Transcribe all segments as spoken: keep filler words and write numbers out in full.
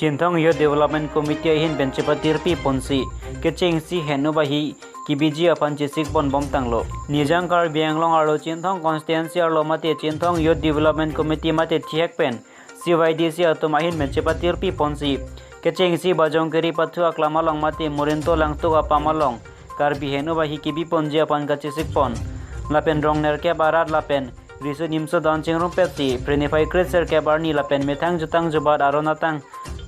Chinthong Youth Development Committee ahin pen chepatirpi ponsi kechengsi heno bahi kebiji aphan chesik pon bomtanglo. Nijang Karbi Anglong arlo Chinthong constituency arlo mate Chinthong Youth Development Committee mate thihek pen C Y D C atum ahin pen chepatirpi ponsi kechengsi Bajong Kiri Pathu aklam along mate Morinto Langtuk apam along Karbi heno bahi kebi ponji aphan kachesik pon. Lapen rong nerkep arat lapen riso nimso don chingrumpetsi phre niphai kre serkep arni lapen methang jutang jubat aron atang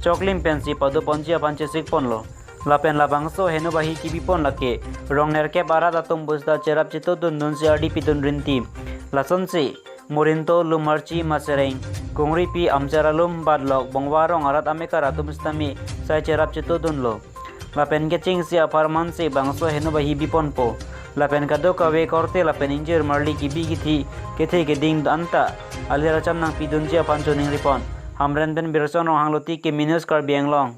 choklim pensi pado ponji aphan chesik ponlo. Lapen labangso heno bahi kebi pon lake rong nerkep arat atum pusda cherap chetudun dunsi ardi pidun rinti. Lasonsi Morinto, Lumarchi, Masereng, Kungripi, Amchar Alum, Badlok, Bongwa Rong arat amekar atum sitame sai cherap chetudunlo. Lapen kechengsi apharmansi bangso heno bahi biponpo. Lapen kadokave korte lapen ingjir marli kebi kithi kethe keding anta alir acham nangpidunji aphan choningri pon. Hamren pen Birson Ronghang, Luti Kimi News, Karbi Anglong.